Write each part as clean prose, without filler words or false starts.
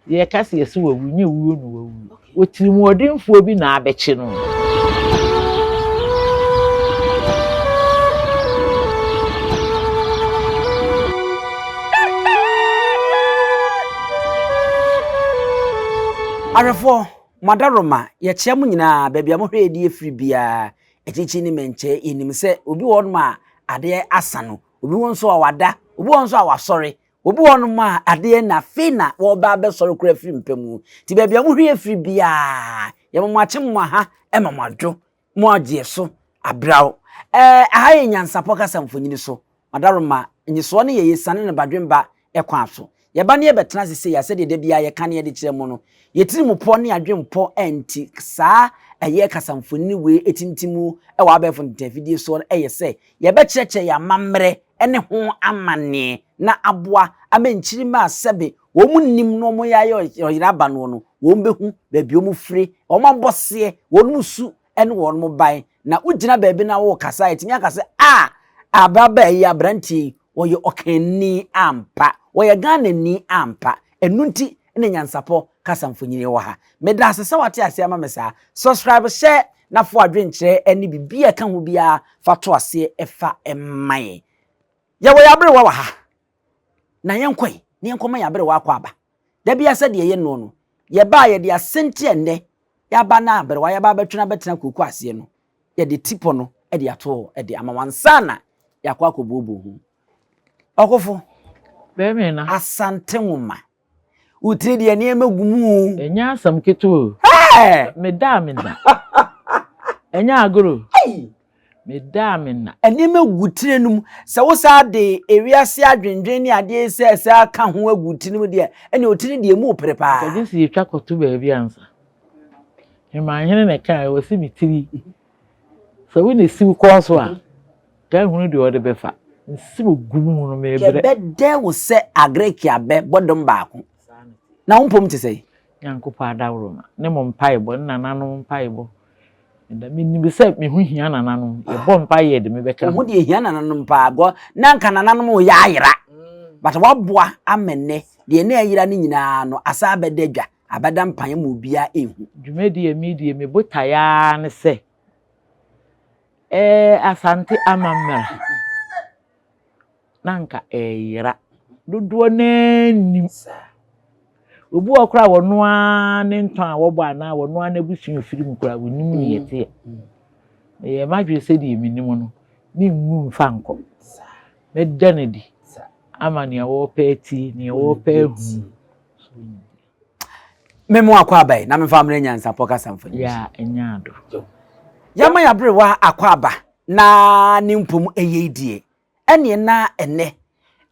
Yɛka sɛ yɛse wawu, nyɛ wuo na wawu. Otirimuɔdenfoɔ bi na abɛkye no. Ahwɛfoɔ, mo adaworoma, yɛkyea mo nyinaa baabi a mohwɛ yɛde afiri biara, akyirikyiri ne mmɛnkyɛ, yɛnim sɛ obi wɔ hɔnom a adeɛ asa no, obi wɔ nso a wada, obi wɔ nso a wasɔre, Obi wɔ hɔnom a adeɛ na afei na wɔreba abɛsɔre koraa afiri mpa mu. Nti baabi a mohwɛ afiri biara, yɛma mo akye mo aha ma mo adwo, mo agyeɛ so abraw. Ɛɛ, aha yɛ Nyansapɔ kasa mfonini so. Madaroma, nyesoɔ no yɛ yɛsiane no badwemba kwan so. Yɛba na yɛbɛtena ase sei a, sɛdeɛ da biara yɛka na yɛde kyerɛ mo no, yɛ tirimupɔ ne adwempɔ nti saa ɛyɛ kasamfonini wei tintimu wɔ abɛɛfo ntentanfidie soɔ no yɛ sɛ yɛbɛkyerɛkyerɛ yɛn amammerɛ ne ho amanneɛ na aboa ama nkyirimma a sɛbe wɔn nnim na wɔn ayɛ ɔyera aba noɔ no, wɔn bɛhu baabi wɔn fire, wɔn abɔseɛ, wɔn su ne wɔn ban. Na wogyina baabi na worekasa a, ɛtumi aka sɛ, a, ababaa yi, aberanteɛ yi, ɔyɛ ɔkanni ampa, ɔyɛ Ghanani ampa. Ɛno nti na Nyansapɔ kasa mfonini wɔ ha. Meda ase sɛ wate aseɛ ama me saa. Subscribe, hyɛ na fa w'adwenkyerɛ ne biribi a ɛka ho biara fa to aseɛ fa ma yɛn. Yɛwɔ yɛn aberewa wɔ ha, na yɛnkɔ ɛ, na yɛnkɔma yɛn aberewa akɔ aba. Da biara sɛdeɛ yɛyɛ noɔ no, yɛba a yɛde asɛnti a nnɛ yɛaba na aberewa yɛaba abɛtwene abɛtena kooko aseɛ no, yɛde tipɔ no de ato hɔ de ama wo ansa na yɛakɔ akɔbuobuo ho. Ɔkofo, Bɛmena. Asante Nwoma, Wo tiri deɛ nneɛma gu mu o. Ɛnyɛ asɛm ketewa o. Meda a meda. Ɛnyɛ agorɔ o. Meda a mena. Nneɛma gu tiri no mu. Sɛ wo saa de ewiase adwendwen ne adeɛ sɛ sɛ aka ho agu tiri no mu deɛ, ɛnna otiri deɛ emu pere paa. Nka gye sɛ yɛtwa kɔto baabi ansa. Hemahene na ɛkae, ɔse me tiri, sɛ wo na esi wo kɔn so a, Ka hunu deɛ ɔde bɛfa. Nsi wo gu mu no mebrɛ. Yɛbɛdɛ wo sɛ Agreki abɛ bɔdɔm baako. Na wo mpom te sɛn? Nyankopɔn adaworoma ne mo mpaebɔ ne nananom mpaebɔ. Meda menim sɛ me ho hia nananom. Yɛbɔ mpaeɛ yɛde me bɛka ho. Wo ho deɛ hia nananom paa because na anka nananom reyɛ ayera but woaboa ama nnɛ deɛ na ayera no nyinaa no asan abɛda dwa, abɛda mpan ama obiara rehu. Dwumadie a meredie me botaeɛ ara ne sɛ Ɛɛ Asante amammerɛ na anka ɛreyera. Dodoɔ no ara nnim. Obi wɔ hɔ koraa a ɔno ara ne ntɔn a wɔbɔ anaa ɔno ara n'abusua a ɔfiri mu koraa ɔnnim deɛ ɛteɛ. Meyɛɛ m'adwene sɛ deɛ menim no, menwu mfa nkɔ. Mɛda no adi ama nea ɔrepɛ atie, nea ɔrepɛ ahunu. Me mo akɔ aba yi na memfa mmerɛ nyansapɔ kasa mfoni. Ya ɛnyɛ ado. Yɛma yɛaberewa akɔ aba na ne mpom ɛyɛ die. Ɛneɛ na ɛnɛ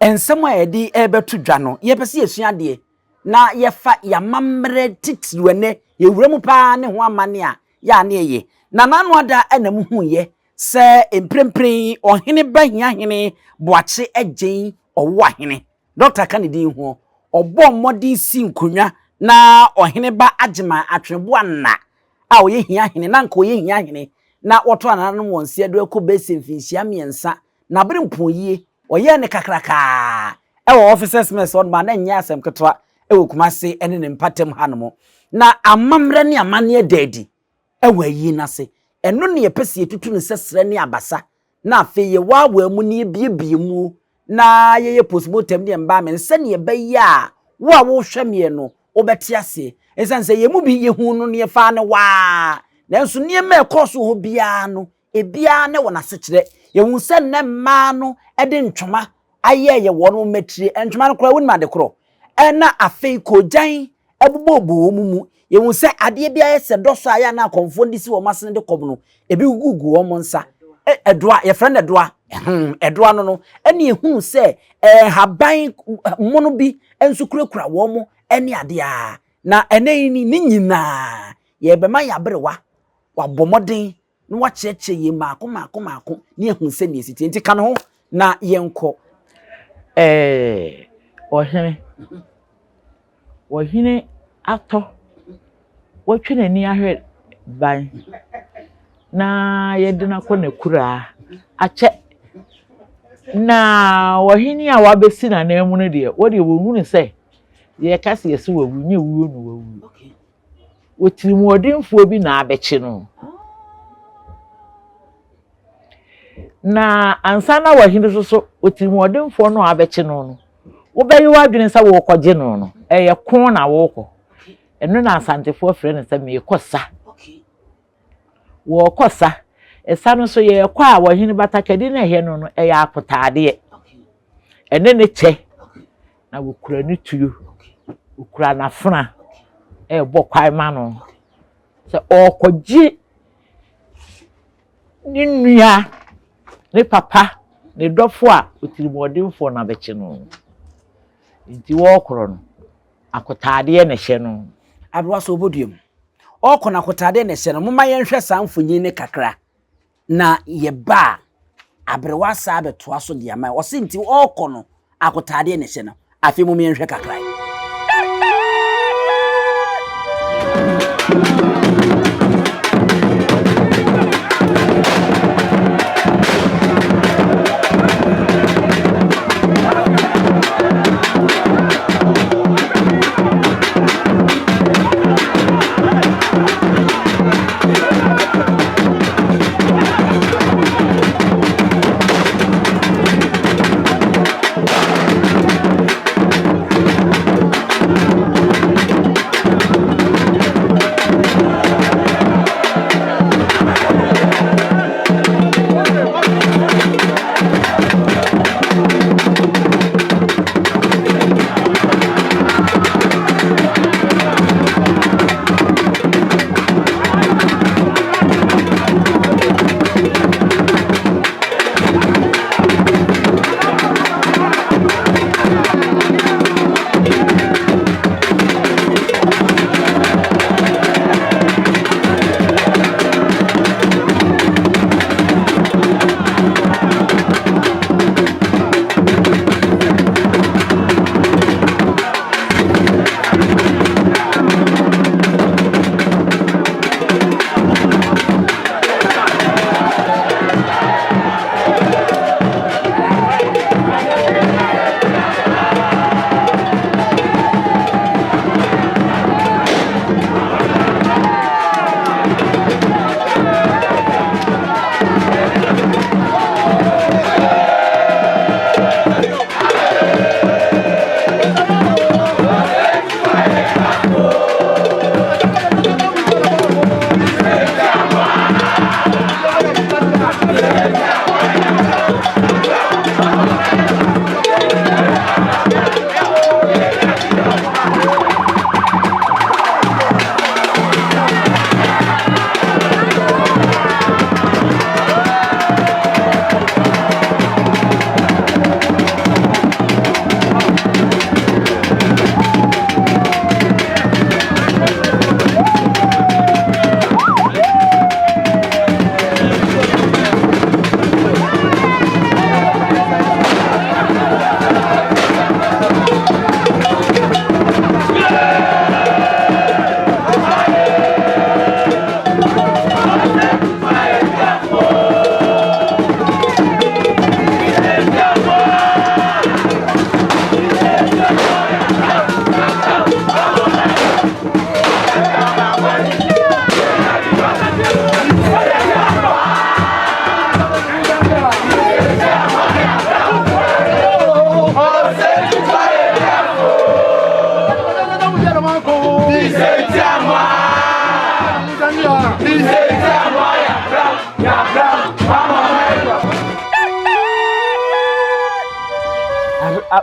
nsɛm a yɛde ɛrebɛto dwa no yɛpɛ sɛ yɛsua adeɛ na yɛfa yɛamammerɛ titiriw ɛnɛ yɛwura mu paa ne ho amanne a yɛ a ne ɛyɛ. Na n'ano ada ɛna mu huiɛ sɛ mprempren ɔhene ba hiahene Boakye Agyen Ɔwoahene Dɔkta ka ne din ho. Ɔbɔɔ mmɔden sii nkonnwa na ɔhene ba Agyeman Atweneboa Nna a ɔyɛ hia hene, na anka ɔyɛ hia hene, na wɔto anananom wɔn nseɛ do ɛkɔ bɛsɛ mfinhyia mmiɛnsa, na bere mpɔn yie, ɔyɛɛ no kakrakaa wɔ Officers Mess hɔnom a na ɛnyɛ asɛm ketewa wɔ Kumase ne ne mpatam hanom. Na amammerɛ ne amanneɛ da adi wɔ ayi no ase. Ɛno na yɛpɛ sɛ yɛtutu no sɛ serɛ ne abasa, na afei yɛwaawaa mu na yɛbuebue mu na yɛyɛ postmortem ne embalming sɛdeɛ ɛbɛyɛ a wo a wohwɛ meɛ no wobɛte aseɛ. Ɛsiane sɛ yɛn mu bi yɛhuu no na yɛfaa no waa, nanso nneɛma a ɛkɔɔ so wɔ hɔ biara no, ebiara ne wɔn asekyerɛ. Yɛhu sɛ nnɛ mmaa no de ntwoma ayɛɛyɛ wɔn mmatire. Ntoma no koraa wonim ade korɔ. Ɛna afei koogyan bobɔbobɔ wɔn mu. Yɛhu sɛ adeɛ bi ayɛ sɛ dɔsɔ a yɛ a na akɔmfoɔ de si wɔn asene de kɔm no, ebi gugu wɔn nsa. Ɛdoa, yɛfrɛ no ɛdoa. Ɛdoa no no, ɛne yɛhunu sɛ nhaban mono bi nso kurakura wɔn ne adeɛ a. Na ɛnɛ yi ne nyinaa yɛrebɛma yɛn aberewa wabɔ mmɔden na wakyerɛkyerɛ yɛn mmaako mmaako mmaako na yɛahu sɛnea ɛsi teɛ. Nti ka me ho na yɛnkɔ. Ɛɛ ɔhene, ɔhene atɔ, watwa n'ani ahwɛ ban na yɛde no akɔ n'akuraa akyɛ. Na ɔhene a wabɛsi n'ananmu no deɛ, wo deɛ wɔhunu sɛ. Yɛka sɛ yɛsɛ wawu, nyɛ wuo na wawu. Otirimuɔdenfoɔ bi na abɛkye no. Na ansa na wahini so so, otirimuɔdenfoɔ no a abɛkye no no, wobɛyɛ w'adwene sɛ worekɔgye no no, ɛyɛ ko na worekɔ. Ɛno na Asantefoɔ frɛ no sɛ merekɔ sa. Wɔrekɔ sa. Ɛsa no nso yɛrekɔ a wɔhene batakari no ɛhɛ no no ɛyɛ akotaadeɛ. Ɛne ne kyɛ na wɔkura ne tuo, wɔkura n'afena ɛrebɔ kwan ma no sɛ ɔrekɔgye ne nua, ne papa, ne dɔfo a otirimuɔdenfoɔ no abɛkye no. Nti wɔrekorɔ no, akotaadeɛ na ɛhyɛ no. Aberewa so ɔbɔ dua mu. Ɔrekɔ no akotaadeɛ na ɛhyɛ no. Momma yɛnhwɛ saa mfonyin no kakra. Na yɛba a, aberewa asan abɛtoa so de ama. Ɔse nti ɔrekɔ no, akotaadeɛ na ɛhyɛ no. Afei mom yɛnhwɛ kakra.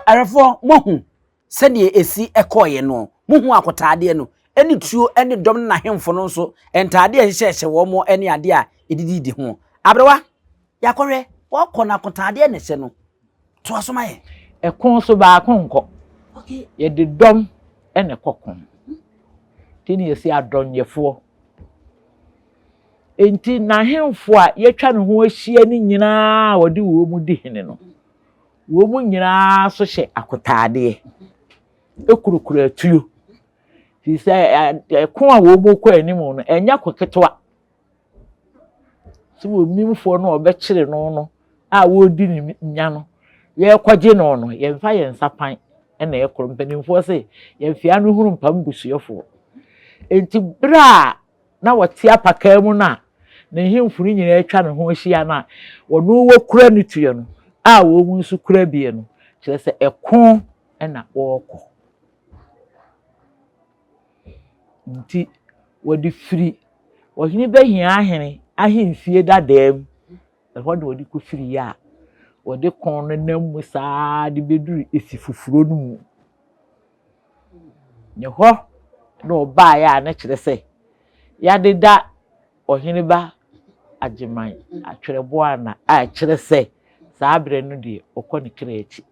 Awɛfoɔ, moahu sɛdeɛ ɛsi kɔeɛ no, mohu akotaadeɛ no, ɛne tuo ne dɔm no n'ahemfo no nso, ntaadeɛ a ɛhyehyɛhyɛ wɔn ne adeɛ a ɛdididi ho. Aberewa, yɛakɔhwɛ, wɔkɔ no akotaadeɛ na ɛhyɛ no. Toa so ma yɛn. Ɛko so baako nkɔ. Yɛde dɔm na ɛkɔ ko. Nti na yɛsi adɔnyɛfoɔ. Enti n'ahemfo a yɛatwa ne ho ahyia no nyinaa a wɔde wɔn mu di hene no, wɔn mu nyinaa nso hyɛ akotaadeɛ, kurakura atuo. Firi sɛ ɛko a wɔn kɔ anim no, ɛnyɛ ko ketewa. Sɛ wɔmimfoɔ no a wɔbɛkyere no no a wɔredi ne nya no, yɛrekɔgye no no, yɛmfa yɛn nsa pan na ɛkorɔ. Mpanimfoɔ se yɛmfea no hunu mpam busuafoɔ. Enti berɛ a na wɔte apakaa mu no a ne nhemfo no nyinaa atwa ne ho ahyia no a wɔno wɔkura ne tuo no a wɔn nso kura bie no, kyerɛ sɛ ɛko na wɔrekɔ. Nti wɔde firi ɔhene Bahiahene ahemfie dadaa mu, ɛhɔ na wɔde kɔfiriiɛ a wɔde ko no nam mu saa de bɛduru Esifofuro no mu. Ne hɔ na ɔbaeɛ a na kyerɛ sɛ yɛadeda ɔhene ba Agyeman Atwerɛboana a ɛkyerɛ sɛ saa berɛ no deɛ ɔkɔ ne kra akyi.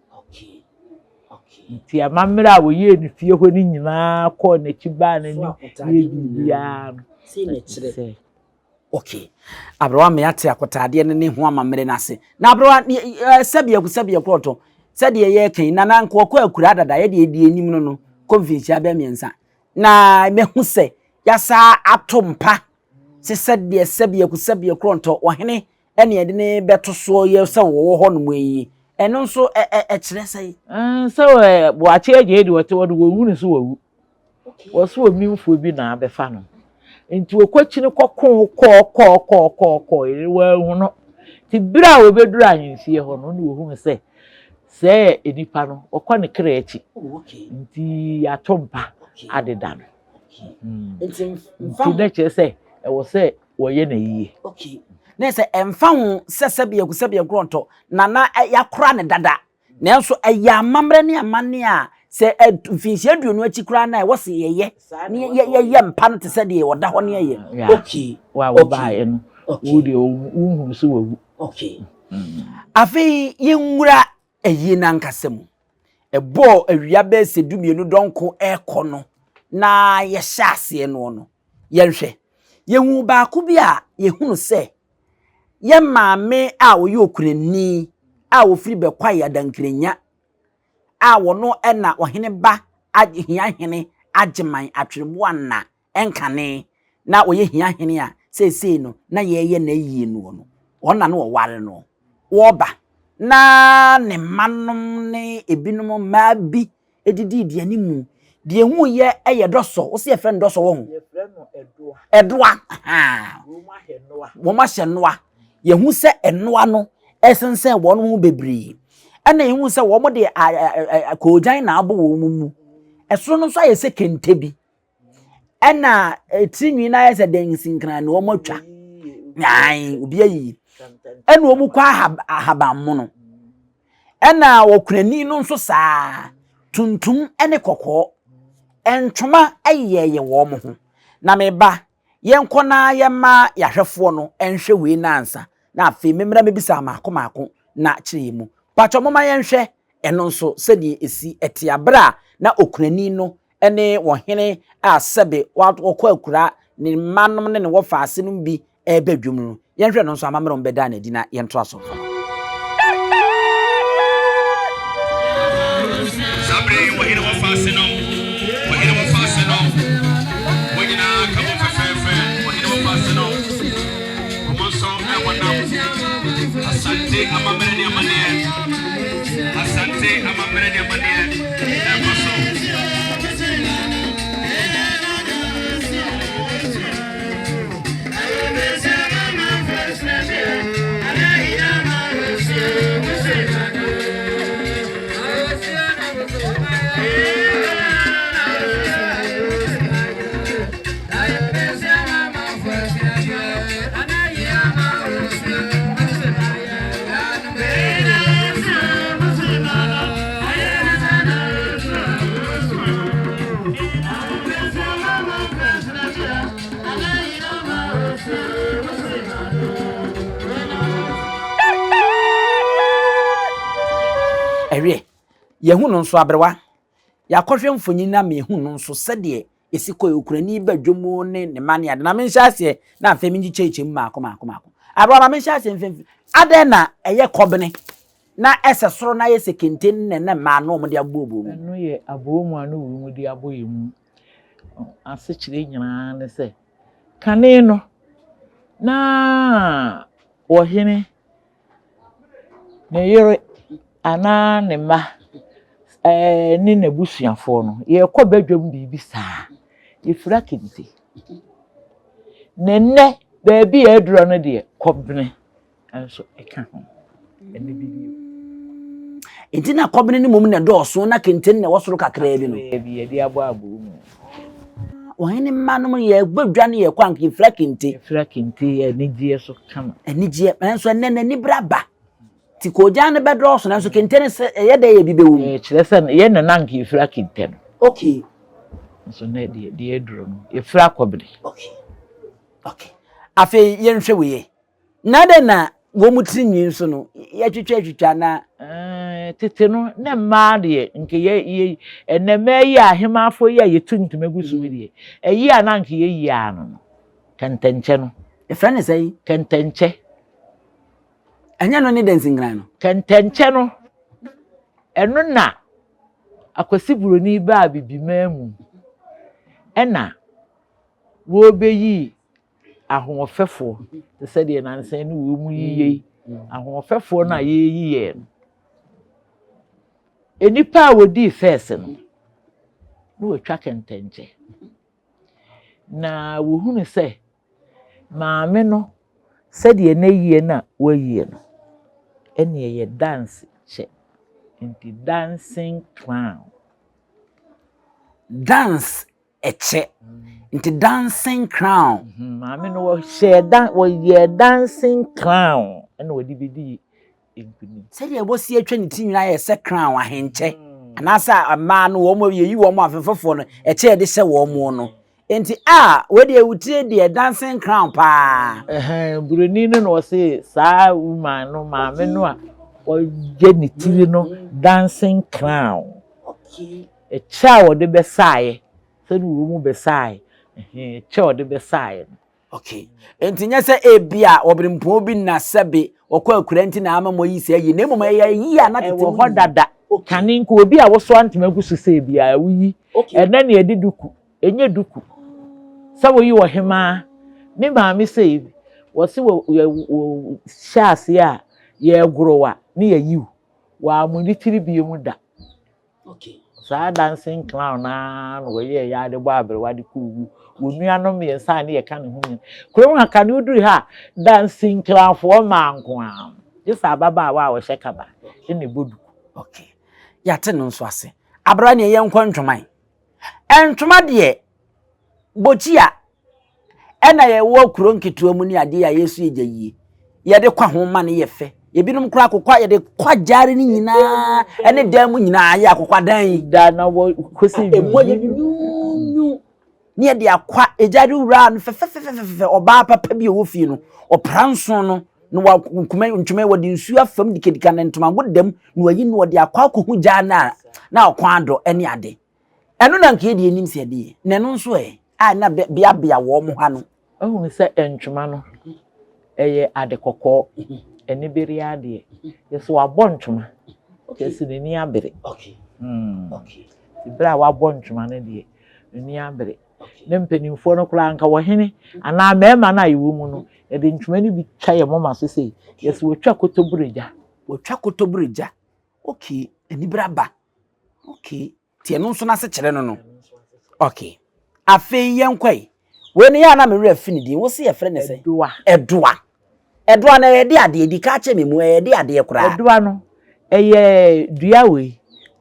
Nti amammerɛ a wɔyɛɛ no fie hɔ no nyinaa kɔɔ n'akyi baa n'anim yɛɛ biribiara no. Sɛ Okay. Aberewa me ate akɔtaadeɛ no ne ho amammerɛ no ase. Na aberewa sɛbi aku sɛbi ɛkorɔtɔ sɛdeɛ yɛreka yi nana nka ɔkɔ akura dada yɛdeɛ ɛdi anim no no kɔ mfinhyia bɛɛ mmiɛnsa. Na mɛhu sɛ yɛasa ato mpa sɛ sɛdeɛ sɛbi aku sɛbi ɛkorɔtɔ ɔhene ɛne ɛde ne bɛto soɔ yɛ sɛ wɔwɔ hɔ nom yi ɛno nso ɛkyerɛ sɛ. Sɛ Boakye agye deɛ ɔte hɔ no wɔnhunu sɛ wawu. Wɔse omimfoɔ bi na abɛfa no. Nti ɔkɔkyini kɔkoo kɔɔ kɔɔ kɔɔ kɔɔ kɔɔ yere wanhu no. Nti berɛ a wɔbɛduru ahemfie hɔ no na wɔhunu sɛ sɛɛ nnipa no wɔkɔ ne kra akyi. Nti yɛato mpa adeda no. Nti na kyerɛ sɛ ɛwɔ sɛ wɔyɛ no ayie. Na sɛ ɛmfa ho sɛ sɛbi agu sɛbi nkorɔntɔ na na yɛakora no dada Nanso ɛyɛ amammerɛ ne amanneɛ a sɛ mfinhyia 20 akyi koraa na ɛwɔ sɛ yɛyɛ ne yɛyɛ mpa no te sɛ deɛ ɔda hɔ ne ɛyɛ. Okay. Wa wo baeɛ no, wo deɛ wohunu sɛ wawu. Okay. Afei yɛnwura ayie no ankasa mu. Ɛbɔɔ awia bɛyɛ sɛ 12 dɔnko ɛrekɔ no na yɛhyɛ aseɛ noɔ no, yɛnhwɛ. Yɛhuu baako bi a yɛhunu sɛ Yɛn maame a ɔyɛ okunani a ɔfiri Bɛkwae Adankranya a ɔno na ɔhene ba Hiahene Agyeman Atwereboa na ɛnkane na ɔyɛ Hiahene a seesei no na yɛreyɛ n'ayie noɔ no, ɔno na na ɔware no. Wɔreba na ne mmanom ne ebinom mmaa bi didii deɛ ne mu. Deɛ ehu yɛ yɛ dɔsɔ. Wo sɛ yɛfrɛ no dɔsɔ wɔ ho? Yɛfrɛ no ɛdoa. Ɛdoa. Wɔn ahyɛ nnoa. Yɛhu sɛ ɛnoa no ɛsensɛn wɔn ho bebree. Ɛna yɛhu sɛ wɔn de koogyan na abɔ wɔn mu. Ɛsoro no nso ayɛ sɛ kente bi. Ɛna tiri nwi no ayɛ sɛ dansinkran na wɔn atwa. Nyan, obi ayiyi. Ɛna wɔn kɔ ahabanmono. Ɛna ɔkunani no nso saa, tuntum ne kɔkɔɔ. Ntoma yɛyɛ wɔn ho. Na me ba, yɛnkɔ na yɛmma yɛahwɛfoɔ no nhwɛ wei no ansa, na afei memmra mɛbisa mmaako mmaako na kyerɛ yɛn mu. Pakyɛ momma yɛnhwɛ ɛno nso sɛdeɛ ɛsi te berɛ a na okunani no ne ɔhene a sɛbe wakɔ akura ne mmanom ne ne wɔfaasenom bi reba dwam no. Yɛnhwɛ ɛno nso amammerɛ a wɔbɛdaa no adi na yɛntoa so mfa. Saa berɛ yi ɔhene wɔfaasenom, ɔhene wɔfaasenom, wɔn nyinaa ka bom fɛfɛɛfɛ, ɔhene wɔfaasenom, wɔn nso wɔnam Asante amammerɛ ne amanneɛ, Asante amammerɛ ne amanneɛ ɛrekɔ so. Ɛwiɛ, yɛahu no nso aberewa. Yɛakɔhwɛ mfonyin no ama yɛahu no nso sɛdeɛ ɛsi kɔe, okunani ba dwom ne ne mma ne ade. Na menhyɛ aseɛ na afei menkyekyɛkyɛ mu maako maako maako. Aberewa ma menhyɛ aseɛ mfimfini. Adɛn na ɛyɛ kɔbene na ɛsɛ soro na ayɛ sɛ kente ne ne mmaa no wɔde abooboo mu? Ɛno yɛ aboomu a ne wura de abɔ yɛn mu. Asekyerɛ nyinaa ne sɛ, kane no, na ɔhene, ne yere anaa ne mma Ne n'abusuafoɔ no, yɛrekɔ badwam biribi saa, yɛfira kente. Na nnɛ, baabi a aduro no deɛ, kɔbene nso ka ho. Ɛno bi bio. Nti na kɔbene no mmom na ɛdɔɔso na kente no na ɛwɔ soro kakraa bi no. Kakraa bi yɛde abɔ abɔ mu. Ɔhene mma nom yɛbɔ dwa no yɛkɔ anka yɛfira kente. Yɛfira kente anigyeɛ so kama. Anigyeɛ nanso ɛnnɛ n'anibere aba. Nti koogyan no bɛdɔɔso nanso kente no sɛ ɛyɛ dɛ yɛ bi bɛwɔ mu. Kyerɛ sɛ yɛn na na anka yɛfira kente no. Okay. Nso na deɛ deɛ aduro no yɛfira kɔbene. Okay. Okay. Afei yɛnhwɛ wei ɛ. Na dɛn na wɔn tiri nwi nso no yɛtwitwa twitwa na. Tete no na mmaa deɛ nka yɛ yɛ ɛnɛ mmaa yi a ahemaafoɔ yi a yɛtu ntoma gu so yi deɛ ɛyi a na anka yɛyi ara no no kɛntɛnkyɛ no. Yɛfrɛ no sɛn? Kɛntɛnkyɛ. Ɛnyɛ no ne dansinkran no. Kɛntɛnkyɛ no, ɛno na Akwasi Buroni baa Abibiman mu ɛna wɔrebɛyi ahoɔfɛfoɔ te sɛ deɛ nansa yi ne wɔn mu yiye yi ahoɔfɛfoɔ no a yɛreyi yɛn no. Nnipa a wɔdii fɛs no, na wɔatwa kɛntɛnkyɛ. Na wɔhunu sɛ Maame no, sɛdeɛ n'ayie no a wayie no, ɛnneɛ ɛyɛ dance kyɛ, nti dancing clown. Dance kyɛ, nti dancing crown. Maame no wɔhyɛɛ dan wɔyɛɛ dancing crown ɛna wɔde bɛdii nkunim. Sɛdeɛ wɔsi atwa ne ti nyinaa yɛ sɛ crown ahenkyɛ anaasɛ mmaa no wɔn yɛyi wɔn afɛfɛfoɔ no ɛkyɛ yɛde hyɛ wɔn no nti a wei deɛ wo tire deɛ dancing crown paa. Ɛhɛn buroni no na ɔse saa woman no maame no a ɔyɛ ne tiri no dancing crown. Ɛkyɛ a wɔde bɛsaeɛ sɛdeɛ wɔn mu bɛsaeɛ ɛhɛn ɛkyɛ a wɔde bɛsaeɛ no. Okay. Enti nyɛ sɛ ebia ɔberempɔn bi na sɛbe ɔkɔ akura nti na ama moayi saa yi, na mmom ɛyɛ ayi a na tete mu. Ɛwɔ hɔ dada. Kane nka obi a wosoa ntoma gu so sɛ biara woyi. Ɛnɛ na yɛde duku. Ɛnyɛ duku. Sɛ woyi ɔhemaa. Me maame sei, wɔse wɔ hyɛ aseɛ a yɛregoro a ne yɛyi wo. Wɔammɔ ne tiri bio da. Saa dancing clown no ara na wɔyɛɛ yɛ ara de bɔ aberewa de kɔɔ wu. Wɔn nuanom mmiɛnsa a ne yɛka ne ho nyina. Kurom ha kane woduru ha a, dancing clownfoɔ mmaa nko ara. Gye sɛ ababaawa a ɔhyɛ kaba na ɛbɔ duku. Okay. Yɛate no nso ase. Abra neɛ yɛnkɔ ntwoma yi. Ntwoma deɛ, bokyia Ɛna yɛwɔ kuro nketewa mu ne adeɛ a yɛsu yɛ gya yie. Yɛde kwa ho ma no yɛ fɛ. Ebinom koraa akokwa yɛde kwa gyaare no nyinaa ɛne dan mu nyinaa yɛ akokwa dan yi. Da na wɔ kɔsi emu ayɛ nwunwunwu ne yɛde akwa egyaare wura no fɛfɛfɛfɛfɛ ɔbaa papa bi a ɔwɔ fie no ɔpra nson no na wakuma ntoma wɔde nsuo afam dikadika ne ntomago dam na wayi no wɔde akɔ akɔhu gyaa no a na ɔkwan adɔ ne ade. Ɛno na nka yɛde anim sɛ ɛdeɛ, na ɛno nso ɛ, a na beabea wɔn ha no. Wohunu sɛ ntwoma no, ɛyɛ ade kɔkɔɔ, anibereɛ adeɛ. Yɛ sɛ wabɔ ntwoma, kyerɛ sɛ n'ani abere. Nti berɛ a wabɔ ntwoma no deɛ, n'ani abere. Ne mpanimfoɔ no koraa anka ɔhene anaa mmarima no a yɛwɔ mu no, yɛde ntwoma no bi twa yɛn moma so sei. Yɛ sɛ wɔtwa kotobere gya. Wɔtwa kotobere gya. Okay, anibere aba. Okay. Nti ɛno nso n'asekyerɛ no no. Okay. Afei yɛnkɔ yi. Wei no yɛ a na me werɛ afi ne din. Wo se yɛfrɛ ne sɛ? Ɛdoa. Ɛdoa. Ɛdoa no ɛyɛ de adeɛ di ka kyerɛ me mu ɛyɛ de adeɛ koraa. Ɛdoa no ɛyɛ dua wei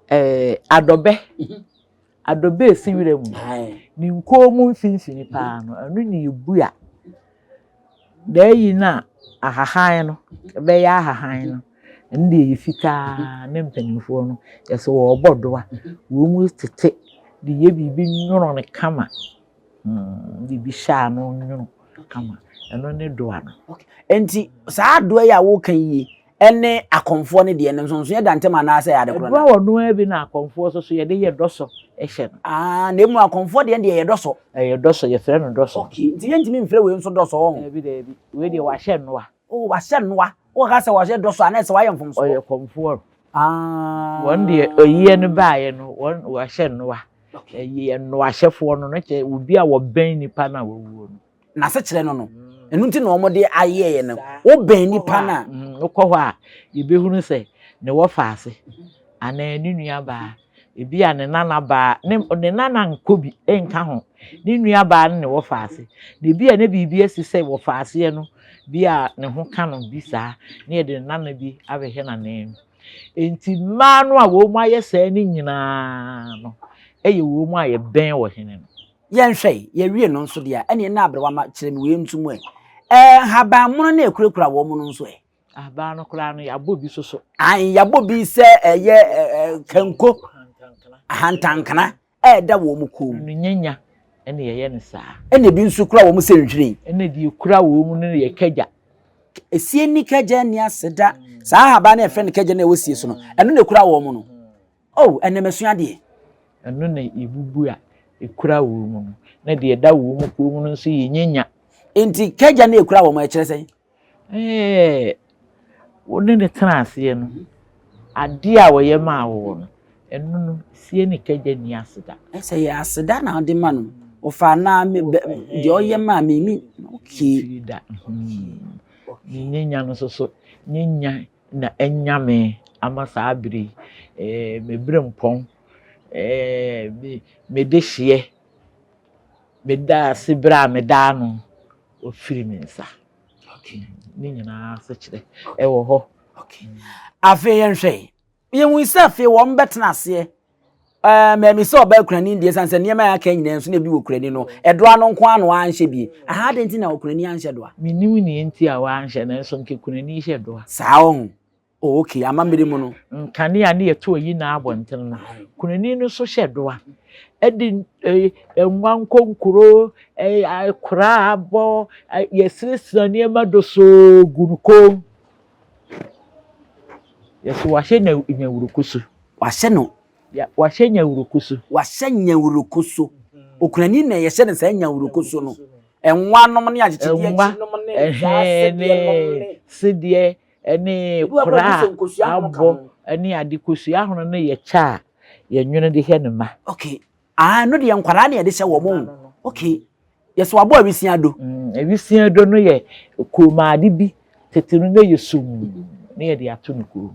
ɛɛ adɔbɛ. Mhm. Adɔbɛ esi wira mu. Ne nkɔn mu mfimfini paa no ɛno na ebu a. N'ayi no a ahahan no bɛyɛ ahahan no, ɛno deɛ ɛyɛ fitaa ne mpanimfoɔ no, yɛsɛ wɔrebɔ doa, wɔn mu tete de yɛ biribi nwono no kama, de bi hyɛ ano nwono kama, ɛno ne doa no. Okay. Enti saa doa yi a woka yi ɛne akɔmfoɔ no deɛ no nsonsonoeɛ da ntam anaasɛ ɛyɛ ade korɔ no? Ɛdoa wɔ noa bi na akɔmfoɔ nso so yɛde yɛ dɔsɔ hyɛ no. Ah, na emu akɔmfoɔ deɛ deɛ yɛ dɔsɔ. Ɛyɛ dɔsɔ, yɛfrɛ no dɔsɔ. Okay, nti yɛntumi mfrɛ wei nso dɔsɔ wɔn? Daabi daabi, wei deɛ wahyɛ nnoa. Oh, wahyɛ nnoa. Wɔka sɛ wahyɛ dɔsɔ a na ɛsɛ wayɛ mfomsoɔ. Ɔyɛ kɔmfoɔ. Ah. Wɔn deɛ oyie no baeɛ no, wɔn wahyɛ nnoa. Okay. Ɛyɛ nnoahyɛfoɔ no, no kyɛ obi a wɔbɛn nipa no a wawuo no. N'asekyerɛ no no. Ɛno nti na wɔde ayɛeɛ no. Wobɛn nipa no a. Wokɔ hɔ a, yɛbɛhunu sɛ ne wɔfaase anaa ne nuabaa. Ebi a ne nana baa, ne ne nana nkɔ bi nka ho, ne nua baa ne ne wɔfaase. Na ebi a na biribi asi sɛ wɔfaaseɛ no bi a ne ho ka no bi saa, na yɛde ne nana bi abɛhyɛ n'ananmu. Enti mmaa no a wɔayɛ saa no nyinaa no yɛ wɔn a yɛbɛn ɔhene no. Yɛnhwɛ yi, yɛwie no nso deɛ a, ɛneɛ na aberewa ma kyerɛ me wei nso mu ɛ. Ɛɛ nhabanmono na ɛkurakura wɔn no nso ɛ? Ahaban no koraa no, yɛabɔ bi soso. Ae, yɛabɔ bi sɛ ɛyɛ ɛɛ kanko, ahantankena ɛɛda wɔn kɔn mu. No nyanya ɛna yɛyɛ no saa. Ɛna ebi nso kura wɔn sɛ nhwiren. Ɛna deɛ ekura wɔn mu no yɛ kagya. Esie ni kagya ni aseda. Saa ahaban no yɛfrɛ no kagya no a ɛwɔ sie so no, ɛno na ekura wɔn no. Oh, ɛnɛ masua adeɛ. Ɛno na yɛbubu a ekura wɔn mu no. Na deɛ ɛda wɔn mu kɔn mu no nso yɛ nyanya. Nti kagya no ekura wɔn ɛkyerɛ sɛn? Ɛɛ, wo ne no tena aseɛ no, adeɛ a ɔyɛ maa wo no, ɛno no, sie ne kagya nni aseda. Sɛ yɛ aseda na ɔde ma no, ɔfa anaa me bɛ deɛ ɔyɛ maa me mi okay. Mfiri da. Ne nyanya no nso so, nyanya na anya me ama saa bere yi. Ɛɛ, me berempɔn, ɛɛ, me me dehyeɛ, meda ase bere a meda ano. Ɔfiri me nsa. Okay. Ne nyinaa asekyerɛ ɛwɔ hɔ. Okay. Afei yɛnhwɛ. Yɛhu sɛ afei wɔn bɛtena aseɛ. Ɛɛ mɛmi sɛ ɔbaa kurani deɛ san sɛ nneɛma a aka nyinaa nso na ebi wɔ kurani no. Ɛdoa no nko ara na wanhyɛ bi. Aha adɛn nti na okurani anhyɛ doa? Menim nea nti a wanhyɛ nanso nka kurani hyɛ doa. Saa ɔho. Oh okay, amammerɛ mu no. Nkanea ne yɛto ayi na abɔnten no, kunani no nso hyɛ doa. Ɛde nwa nkonkoro, koraa abɔ, yɛsrɛsrɛ nneɛma dosoo gu no kɔn mu. Yɛsɛ wahyɛ nyawuruku so. Wahyɛ no. Wahyɛ nyawuruku so. Wahyɛ nyawuruku so. Okunani na yɛhyɛ no saa nyawuruku so no. Nwa nom ne akyekyedeɛ akyi nom ne saa sedeɛ nom ne. Sedeɛ ne kora a abɔ ne ade kosua ahono no yɛ kyɛ a yɛnwene de hwɛ ne mma. Okay. Ah, no deɛ nkwadaa na yɛde hyɛ wɔn o. Okay. Yɛsɛ wabɔ awisia do. Mm, awisia do no yɛ kɔnmuade bi tete no na yɛ sum na yɛde ato no kɔn mu.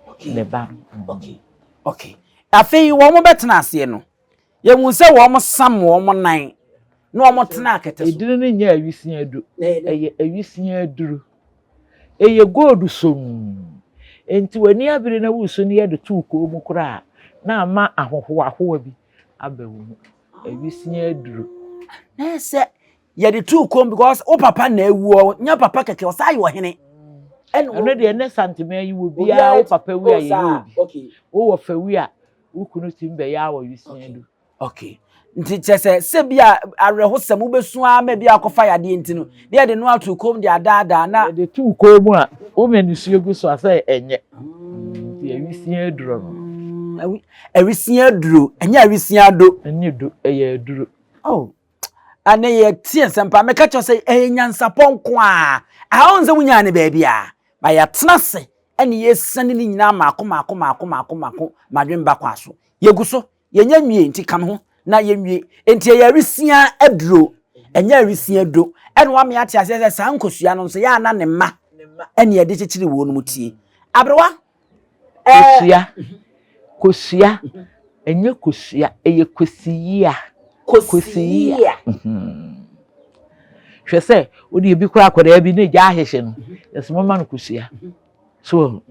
Okay. Ne ba no. Mm. Okay. Okay. Afei wɔn bɛtena aseɛ no. Yɛhu sɛ wɔn sam wɔn nan na wɔn tena akɛtɛ so. Eduru no nyɛ awisia du. Ɛyɛ awisia duru. Ɛyɛ gold somm. Enti w'ani abere na wusu no yɛde to wo kɔn mu koraa a, na ama ahohoahoa bi aba wo mu. Awisia aduru. Na ɛyɛ sɛ yɛde to wo kɔn because wo papa na awu ɔ nyɛ papa kɛkɛ ɔsan yɛ ɔhene. Ɛno deɛ ne santema yi wɔ biara wo papa wu a yɛyɛ obi. Wowɔ fa wu a wo kunu tumi bɛyɛ awɔwesua du. Okay. Nti kyerɛ sɛ sɛ bi a awerɛhosɛm wobɛsu ara ma bi akɔfa yadeɛ nti no, na yɛde no ato kɔn mu de adaadaa na. Yɛde to kɔn mu a, woma nisuo gu so a sɛ ɛnyɛ. Nti awisia aduro no. Awisia aduro, ɛnyɛ awisia ado. Ɛnyɛ do, ɛyɛ aduro. Oh. Ɛnɛ yɛtie nsɛm paa. Meka kyerɛ sɛ ɛyɛ nyansapɔ nko a. Aha wɔn sɛ wonyaa ne baabi a. Ba yɛatena ase ɛne yɛsane ne nyinaa maako maako maako maako maako madwen ba kwa so. Yɛgu so, yɛnyɛ nwie nti ka me ho na yɛnwie. Nti ɛyɛ awisia aduro, ɛnyɛ awisia aduro. Ɛna wame ate aseɛ sɛ saa nkosua no nso yɛ ana ne mma ɛne yɛde kyekyere wɔn mu tie. Aberewa, Kosua, kosua, ɛnyɛ kosua, ɛyɛ kosiyia. Kosiyia. Hwɛ sɛ wode ebi koraa akwadaa bi na egya ahyehye no, yɛsɛ moma no kosua. So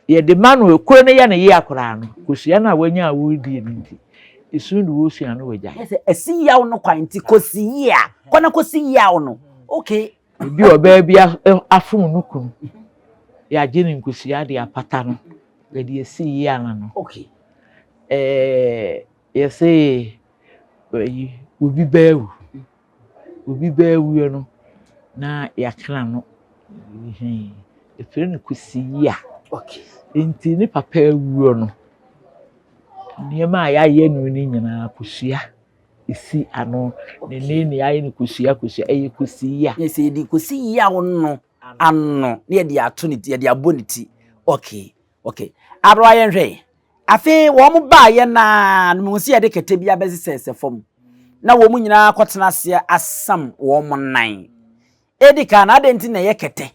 yɛde ma no ekuro no yɛ ne yea koraa no, kosua no a wanya a wɔredie no nti, esu de wɔsua no wɔgyae. Yɛ sɛ ɛsi yaw no kwan nti kosiyia, kɔ na kosi yaw no. Okay. Ebi ɔbaa bi afom no kunu, yɛagye no nkosua de apata no, yɛde asi yea no ano. Okay. Ɛɛ yɛse ɛyi obi bɛɛwu, obi bɛɛwuo no na yɛakra no, yɛfrɛ no kosi yea. Okay. Nti ne papa awuo no, nneɛma a yɛayɛ no no nyinaa kosua. esi ano ne ne ne ayɛ no kosua kosua ɛyɛ kosi yia. Yɛ sɛ yɛde kosi yia wo no ano na yɛde ato ne ti yɛde abɔ ne ti okay okay aberewa yɛn hwɛ afei wɔn baa yɛ naa no mu sɛ yɛde kɛtɛ bi abɛsesɛsɛ fam na wɔn nyinaa kɔtena aseɛ asam wɔn nan edi kan na adɛn nti na ɛyɛ kɛtɛ.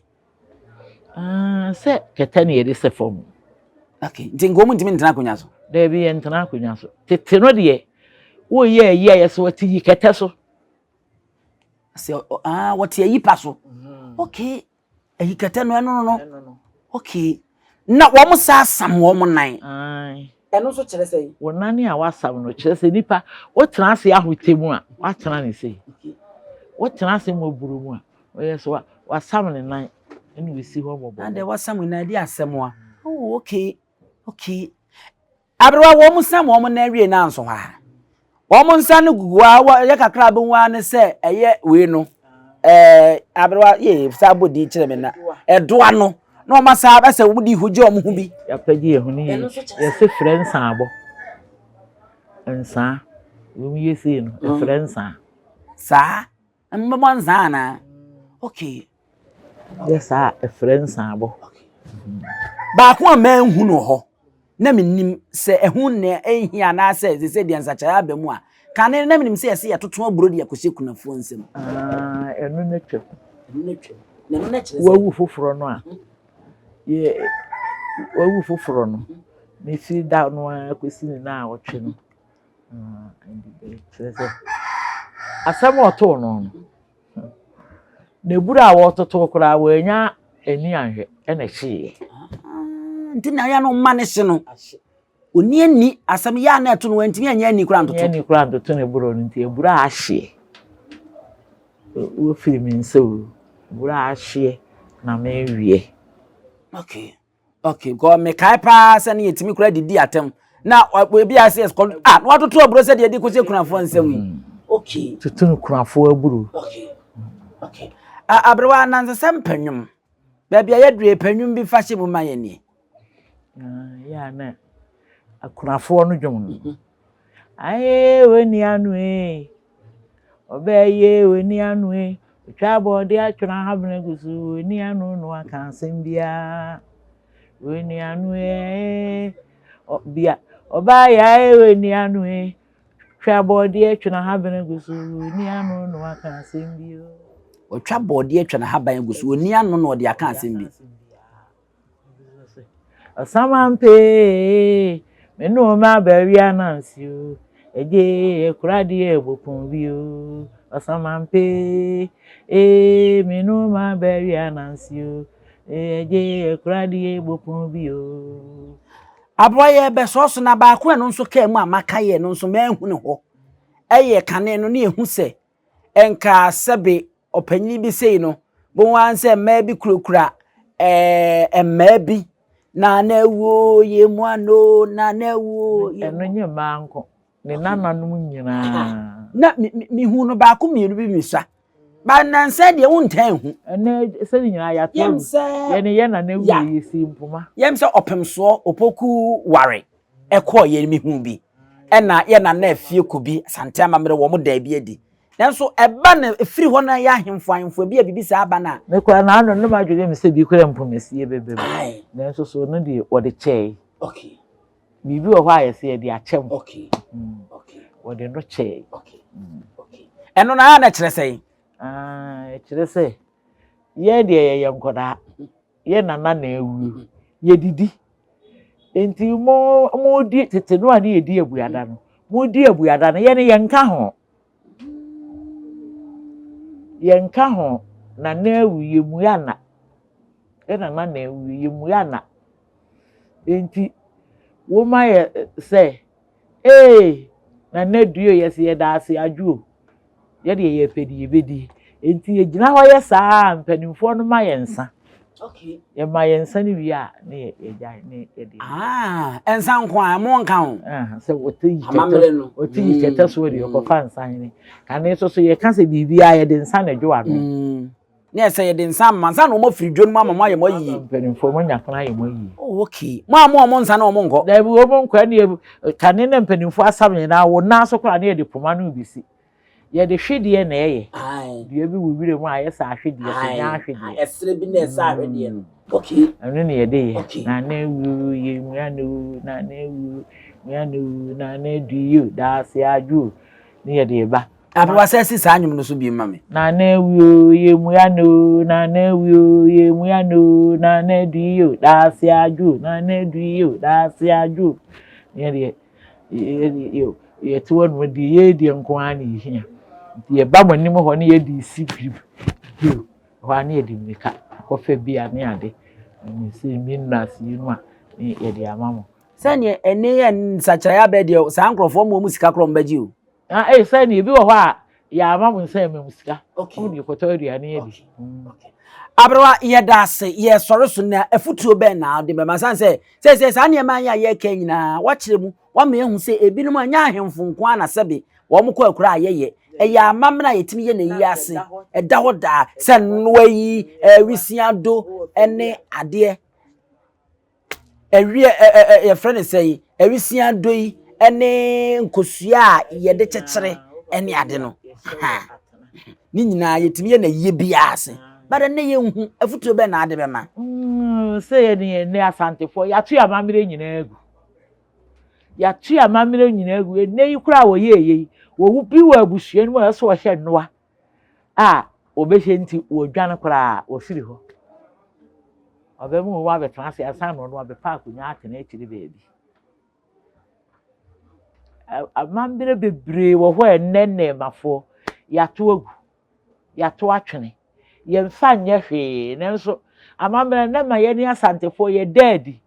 Ah, sɛ kɛtɛ na yɛde sɛ fam. Okay, nti nka wɔn ntumi ntena akonnwa so. Daabi, yɛntena akonnwa so. Tete no deɛ, woyɛ ayi a yɛsɛ wɔte yi kɛtɛ so. Sɛ ah wɔte ayi pa so. Okay, ayi kɛtɛ no ɛno no no. Okay, na wɔn sa asam wɔn nan. Ɛno nso kyerɛ sɛ. Wɔn nan a wɔasam no kyerɛ sɛ nipa wotena ase ahotɛ mu a watena ne sei. Wotena ase mmɔboro mu a ɔyɛ sɛ wasam ne nan ɛna osi hɔ mmɔbɔ. Na deɛ wasam ne nan de asɛm a. Oh okay okay. Aberewa wɔn sam wɔn nan wie na nso hɔ a. Wɔn nsa no gugu hɔ a wɔyɛ kakra bɛhu ara ne sɛ ɛyɛ wei no. Ɛɛ aberewa yee saa bɔ din kyerɛ me na ɛdoa no na wɔn asa ɛsɛ wɔn de ihogye wɔn ho bi. Yɛapɛgye yɛn ho ne yie. Yɛse frɛ nsaabɔ. Nsaa. Wɔn yɛ sei no ɛfrɛ nsaa. Saa. Mbɛbɔ nsaa anaa? Okay. Yɛ saa a ɛfrɛ nsaabɔ. Baako a manhu no hɔ na menim sɛ ɛho nna ɛnhia anaasɛ sɛ sɛ deɛ nsakyeraeɛ aba mu a, kane na menim sɛ yɛsɛ yɛtoto aburo de akɔhyɛ kunafoɔ nsam. Ah, ɛno no twam. Ɛno no twam. Na ɛno no kyerɛ sɛ. Wawu foforɔ no a, yɛ wawu foforɔ no, ne firi da no ara kɔsi ne naawɔtwe no, kyerɛ sɛ asɛm a ɔtoo no no, n'abura a wɔretoto koraa wɔanya ani anhwɛ ɛna ɛhyeeɛ. Ah, nti na yɛ no mma ne hye no. Ɔni ani asɛm yɛ a na ɛto no wantumi anyɛ ani koraa ntoto. Ani koraa ntoto ne borɔ no nti abura a ahyeɛ. Wofiri me nsa o, abura a ahyeɛ na meweɛ. Okay. Okay, because mekae paa sɛ ne yɛtumi koraa didi atɛm na ebi a sɛ yɛkɔ ah na watoto aburo sɛ deɛ yɛde kɔhyɛ kunafoɔ nsɛm yi. Mm. Okay. Tutu no kunafoɔ aburo. Okay. Okay. Aberewa anansesɛm pɛ nnwom. Baabi a yɛduru pɛ nnwom bi fa hyɛ mu ma yɛn nie. Yɛ a na akunafoɔ no dwom no. Mhm. Aye w'ani ano ee. Ɔbɛyɛ w'ani ano ee. Otwa abɔde atwene ahabene gu so w'ani ano no aka asɛm biara. W'ani ano ee. Ɔbea ɔbaa yɛ aye w'ani ano ee. Twa bɔɔdeɛ twene ahaban gu so ɔnni ano na waka asɛm bi o. Ɔtwa bɔɔdeɛ twene ahaban gu so ɔnni ano na ɔde aka asɛm bi. Ɔsamampee, me ne wo ma baabi ananse o, ɛgye akura deɛ bɔpɔn bi o. Ɔsamampee, ee, me ne wo ma baabi ananse o, ɛgye akura deɛ bɔpɔn bi o. Aboa yɛ bɛsɔɔ so na baako a ɛno nso kaa mu a maka yɛ no nso manhu ne hɔ. Ɛyɛ kane no ne ehu sɛ nka sɛbe ɔpanyin bi sei no bohu ara sɛ mmaa bi kurakura ɛɛ mmaa bi na na awuo yɛ mu ano na na awuo yɛ mu. Ɛno nyɛ mmaa nko ne nananom nyinaa. Na mehu no baako mmienu bi mesua Ba nnansa deɛ wontaa nhu. Ɛnɛ sɛ ne nyinaa yɛato agu. Yɛne yɛn nana wu yɛsi mpoma. Yɛm sɛ ɔpemsoɔ opoku ware ɛkɔɔ yɛn mehu bi. Ɛna yɛn nana afie kɔ bi Asante amammerɛ wɔn daa bi adi. Nanso ɛba no ɛfiri hɔ na yɛ ahemfo ahemfo bi a biribi saa aba no a. Me koraa n'ano no m'adwene me sɛ bi koraa mpomasie bɛba mu. Nanso so no deɛ wɔde kyɛe. Okay. Biribi wɔ hɔ a yɛsɛ yɛde akyɛ mo. Okay. Mm. Okay. Wɔde no kyɛe. Okay. Mm. Okay. Ɛno na na kyerɛ sɛ? Ah, ɛkyerɛ sɛ yɛn deɛ yɛyɛ nkɔdaa. Mm-hmm. Yɛn nana na awuo. Mm-hmm. Yɛdidi. Nti mo mo di tete no a ne yɛdi abuada no. Mo di abuada no yɛn yɛnka ho. Yɛnka ho na na awu yɛmua na. Yɛn nana na awu yɛmua na. Enti woma yɛ sɛ, Ee, Nana Due, yɛse yɛda ase adwo o. Yɛdeɛ yɛpɛ deɛ yɛbɛdi. Enti yɛgyina hɔ yɛ saa a, mpanimfoɔ no ma yɛn nsa. Okay. Yɛma yɛn nsa no wie a, ne yɛgyae ne yɛde. Ah, nsa nko a, ɛmo nka ho. Ah, sɛ wɔte yi kyɛtɛ, wɔte yi kyɛtɛ soɔ deɛ, ɔkɔfa nsa hene. Kane nso so yɛka sɛ biribiara yɛde nsa na ɛdwo ano. Mm. Na ɛsɛ yɛde nsa ama nsa na wɔn afiri dwa no mu ama mo ayɛ mo ayie. Mpanimfoɔ mo nya kwan ayɛ mo ayie. Oh okay. Mo a mo wɔn nsa na wɔn nkɔ. Dabi wɔn nkɔ ɛne kane na mpanimfoɔ asam yɛn na wɔn nan so koraa na yɛde poma no besi. Yɛde hwedeɛ na ɛyɛ. Dua bi wɔ wira mu a ayɛ sɛ ahwedeɛ so nyɛ ahwedeɛ. Ɛsere bi na ɛsɛ ahwedeɛ no. Okay. Ɛno na yɛde yɛ. Na na ewu yɛ mua na ewu na na ewu mua na ewu na na edu yi o daase adwo ne yɛde ba. Aberewa sɛ si saa nnwom no so bi ma me. Nana awi o, yɛmmua no o, Nana awi o, yɛmmua no o, Nana adu yi o, daase adwo o, Nana adu yi o, daase adwo o. Yɛn deɛ, yɛ yɛte hɔ nom deɛ yɛredi nko ara na yɛhia. Nti yɛba mo anim hɔ ne yɛde si grip bio. Ɛhɔ ara ne yɛde mmirika akɔfa bi a ne ade. Sɛ minerals yi no a ne yɛde ama mo. Sɛdeɛ ɛnne yɛ nsakyeraeɛ abɛɛ deɛ saa nkurɔfoɔ ma wɔn sika korɔ wɔn bɛgye o. Ah, eh, sɛ ebi wɔ hɔ a yɛama mo nsa ɛma mo sika. Okay. Wɔn de kɔtɔ aduane adi. Mm. Aberewa yɛda ase yɛsɔre so na afutuo bɛn na ɔde bɛma san sɛ sɛ sɛ saa nneɛma yi a yɛreka nyinaa wakyerɛ mu wama ehu sɛ ebinom a nyɛ ahemfo nko ara na sɛbe wɔn kɔ akura a yɛyɛ ɛyɛ amammerɛ a yɛtumi yɛ na yi ase ɛda hɔ daa sɛ nnoa yi ɛwisia do ɛne adeɛ Ɛweɛ ɛ ɛ ɛ yɛfrɛ no sɛn awisia dɔ yi ne nkosua a yɛde kyekyere ne ade no ha ne nyinaa yɛtumi yɛ no ayie biara ase but ɛnnɛ yɛnhu afotuo bɛn na ade bɛma. Mm, sɛ yɛ ne yɛn ne asantefoɔ yɛato yɛn amammerɛ nyinaa agu yɛato yɛn amammerɛ nyinaa agu ɛnnɛ yi koraa wɔyɛ ɛyɛ yi wɔwu bi wɔ abusua no mu a ɛsɛ wɔhyɛ nnoa a wɔbɛhyɛ nti wɔdwane koraa wɔfiri hɔ. Ɔbɛma wɔn abɛtena ase ansa na ɔno abɛfa akonnwa atena akyiri baabi. Amammerɛ bebree wɔ hɔ a ɛnnɛ nnɛɛmafoɔ yɛato agu, yɛato atwene. Yɛmfa nyɛ hwee nanso amammerɛ nnɛ ma yɛne Asantefoɔ yɛda adi.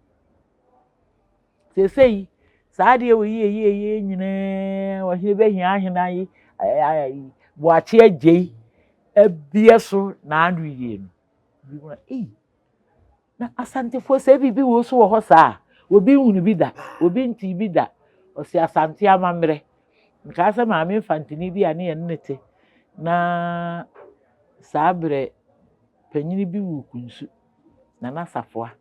Seesei, saa adeɛ wɔ yie yie yie nyinaa ɔhene bɛhia ahena yi boakye agyei abie so n'ano yie no. Bi mu ei na asantefoɔ sɛ biribi wɔ so wɔ hɔ saa obi nhunu bi da obi nti bi da ɔsi asante amammerɛ nkaa sɛ maame mfantini bi a ne yɛne ne te na saa berɛ panyini bi wu kunsu Nana Safoa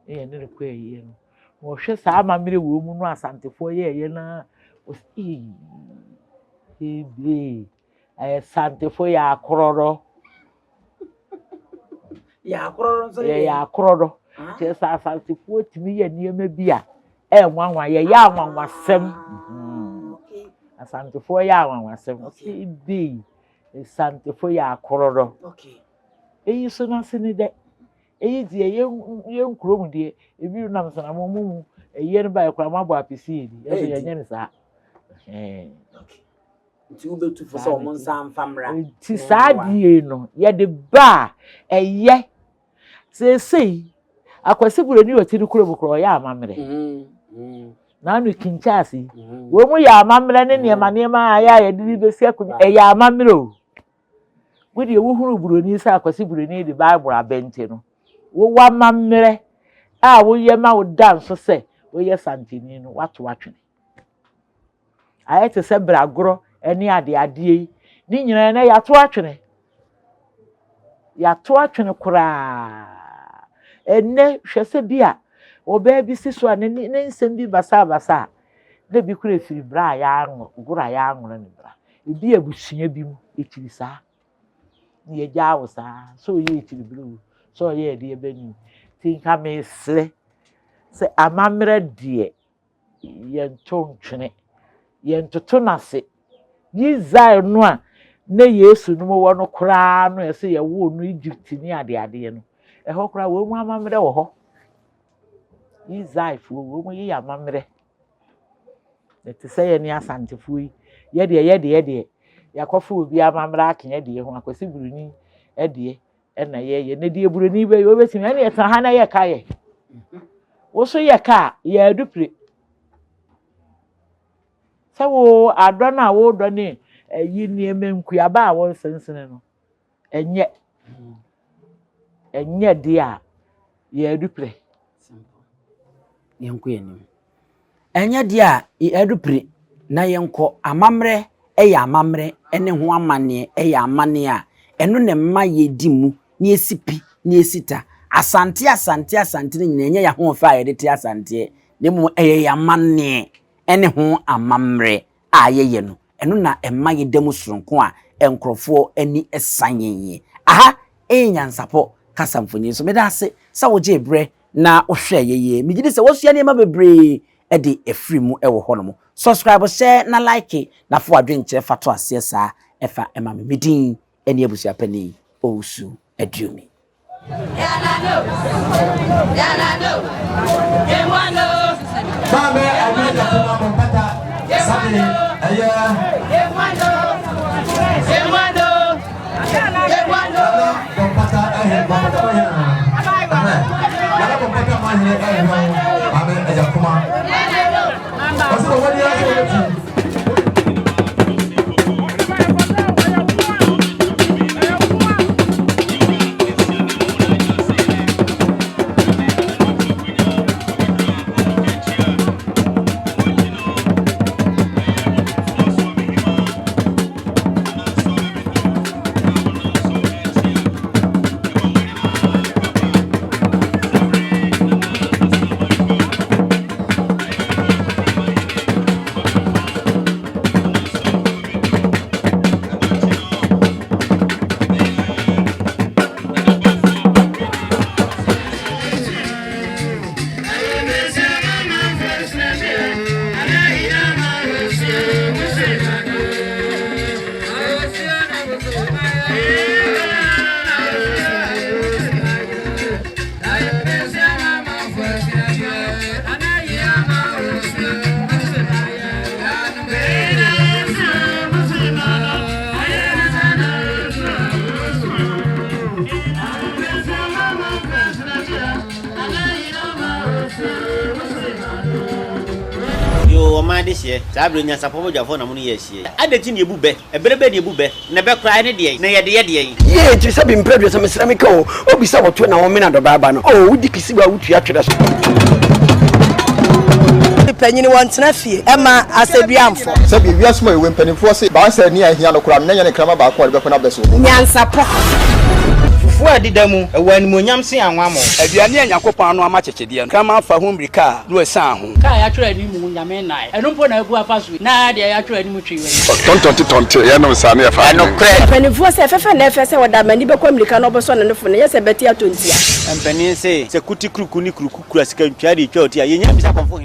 ne yɛne no kɔ ayie no, na ɔhwɛ saa amammerɛ wɔ mu no Asantefoɔ yɛɛyɛ no a, ɔsi ee ebie ɛyɛ Asantefoɔ yɛ akorɔrɔ. Yɛ akorɔrɔ nso yɛ yɛ akorɔrɔ. Ah. Kyerɛ sɛ Asantefoɔ tumi yɛ nneɛma bi a ɛnwanwa yɛyɛ anwanwasɛm. Ah, Asantefoɔ yɛ anwanwasɛm. Ɔsi ebie Asantefoɔ yɛ akorɔrɔ. Okay. Eyi so n'ase ne dɛ, eyi dze yɛ yɛn kurom deɛ, ebi nam sena mo mu eyie no baeɛ koraa moabɔ apese yɛ di, ɛso yɛnyɛ no saa. Nti wobɛtu fo sɛ wɔn nsa mfa mmra. Nti saa die no yɛde ba a ɛyɛ seesei Akwasi Buroni ɔte ne kurom koraa ɔyɛ amammerɛ. Mm, mm. N'ano kinkyɛ yi. Mm. Wɔn mu yɛ amammerɛ ne nneɛma nneɛma a ɛyɛ a yɛde bi bɛsi akonnwa ɛyɛ amammerɛ o. Wo deɛ wohunu buroni sɛ Akwasi Buroni de Bible aba nti no, wowɔ amammerɛ a woyɛ ma woda nso sɛ woyɛ Santeni no, woato atwene. Ayɛ te sɛ bragorɔ ne adeadeɛ yi, ne nyinaa na yɛato atwene. Yɛato atwene koraa. Ɛnnɛ hwɛ sɛ bi a ɔbaa bi si so a ne ne nsɛm bi basabasa a, na ebi kora efiri bra a yɛanwo, goro a yɛanwono ne bra. Ebi abusua bi mu, ekyiri saa. Na yɛgyaa wo saa, sɛ ɔyɛ ekyiri bere o, sɛ ɔyɛ ɛdeɛ bɛni o. Nti nka mesrɛ sɛ amammerɛ deɛ yɛnto ntwene, yɛntoto no ase. Israel no a na Yesu no wɔ no koraa no ɛsɛ yɛwoo no Egypt ne adeadeɛ no, ɛhɔ koraa wɔn mu amammerɛ wɔ hɔ. Israelfoɔ wɔn yɛ amammerɛ. Ɛte sɛ yɛne Asantefoɔ yi, yɛdeɛ yɛdeɛ deɛ, yɛakɔfa obi amammerɛ aka yɛdeɛ ho, Akwasi Buroni deɛ ɛna yɛyɛ. Na deɛ Buroni bɛyɛ, wobɛtumi, ɛne yɛtena ha na yɛ ka yɛ. Wo so yɛ ka a, yɛ adupire. Sɛ wo adɔ no a wodɔ ne ɛyi nneɛma nkuaba a wɔnsensene no, ɛnyɛ. Ɛnyɛ deɛ a, yɛ adupire. Yɛnkɔ yɛn anim. Ɛnyɛ deɛ a yɛrepere na yɛnkɔ. Amammerɛ yɛ amammerɛ ne ho amanneɛ yɛ amanneɛ a ɛno na ɛma yɛdi mu na yɛsi pi na yɛsi ta. Asante Asante Asante no nyinaa ɛnyɛ yɛn ahoɔfɛ a yɛde te Asanteɛ na mmom ɛyɛ yɛn amanneɛ ne ho amammerɛ a yɛyɛ no, ɛno na ɛma yɛda mu soronko a nkurɔfoɔ ani sa yɛn yie. Aha yɛ Nyansapɔ kasa mfonin so. Meda ase sɛ wogyee berɛ na wohwɛɛ yɛ yie. Megye di sɛ woasua nneɛma bebree de afiri mu wɔ hɔnom. Subscribe, hyɛ na like na fa w'adwenkyerɛ fa to aseɛ saa ɛfa ɛma me. Me din ɛne Abusuapanin Owusu Aduomi. Maame Awia Jakoma Bompata Sani ɛyɛ Nana Bompata ɛhɛ Bompata ma hene ɛhɛ Nana Bompata ma hene ɛhɛ Maame Ajakoma Ɔsɛ bɔ wɔde asɛ wɔbɛti. Yoo, ɔman adehyeɛ, saa berɛ yi nyansapɔ badwafoɔ na mo ne yɛ ahyia yi. Adɛn nti na yɛbu bɛ? Ɛberɛ bɛn na yɛbu bɛ? Na bɛ koraa ɛne deɛn? Na yɛde yɛ deɛn? Yie nti sɛ bi mprɛ 30 mesrɛ me ka o obi sɛ wɔto na wɔmena dɔbaa ba no o wodi kisiwa a wotua twerɛ so. Panyin wɔntena fie mma asɛduamfo. Sɛbi, wiase mu a yɛwɔ yi, mpanimfoɔ se, baasa ani a ahia no koraa no, na ɛnyɛ ne kraman baako a ɔde bɛko n'abɛ so. Nyansapɔ. Fufuo a ɛdeda mu, ɛwɔ animuonyam sen anwammɔ. Aduane a Nyankopɔn ano ama kyekyedeɛ no, kraman fa ho mmirika a, na wasian ho. Kaa a yɛatwerɛ anim Nyame nnae. Ɛno mpo na abu afa so yi, na deɛ yɛatwerɛ anim twe w'ani. Ɔtɔntɔnte tɔnte yɛnom saa ne yɛfa adwene. Ɛnokorɛ. Mpanimfoɔ sɛ, Fɛfɛ na ɛfɛ sɛ wɔde amani bɛkɔ mmirika na wɔbɛsɔ ne nofo no, nyɛ sɛ bɛte atɔ ntia. Mpanin se, sɛ kuti kuruku ne kuruku kura sika ntwaa de retwa ɔti a, yɛnnya mmisa kɔmfo hema.